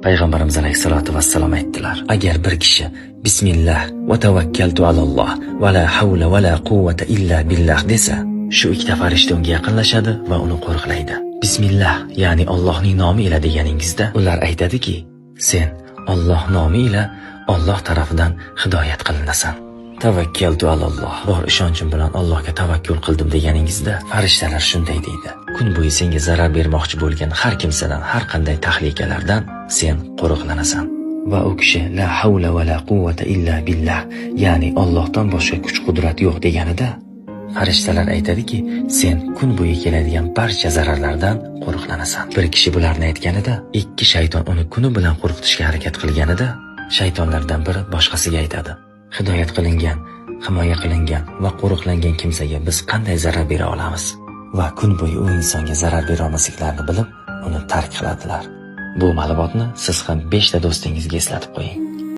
Payg'ambarimiz alayhissalatu vassalom aytdilar: agar bir kishi bismillah va tavakkaltu alalloh va la havla va la quvvata illa billah desa, shu ikkita farishta unga yaqinlashadi va uni qo'riqlaydi. Bismillah, ya'ni Allohning nomi ila deganingizda, ular aytadiki, sen Alloh nomi ila Alloh tarafidan hidoyat qilinasan. Tavakkaltu alalloh, bor ishonchim bilan Allohga tavakkul qildim deganingizda, farishtalar shunday deydi: kun bo'yi senga zarar bermoqchi bo'lgan har kimsadan, har qanday tahlikalardan sen qo'riqlanasan. Va u kishi la havla va la quvvata illa billah, ya'ni Allohdan boshqa kuch-qudrat yo'q deganida, farishtalar aytadiki, sen kun bo'yi keladigan barcha zararlardan qo'riqlanasan. Bir kishi bularni aytganida, ikki shayton uni kuni bilan qo'rqitishga harakat qilganida, shaytonlardan biri boshqasiga aytadi: hidoyat qilingan, himoya qilingan va qo'riqlangan kimsaga biz qanday zarar bera olamiz? Va kun bo'yi u insonga zarar bera olmasliklarini bilib, uni tark qiladilar. Bu ma'lumotni siz ham 5 ta do'stingizga eslatib qo'ying.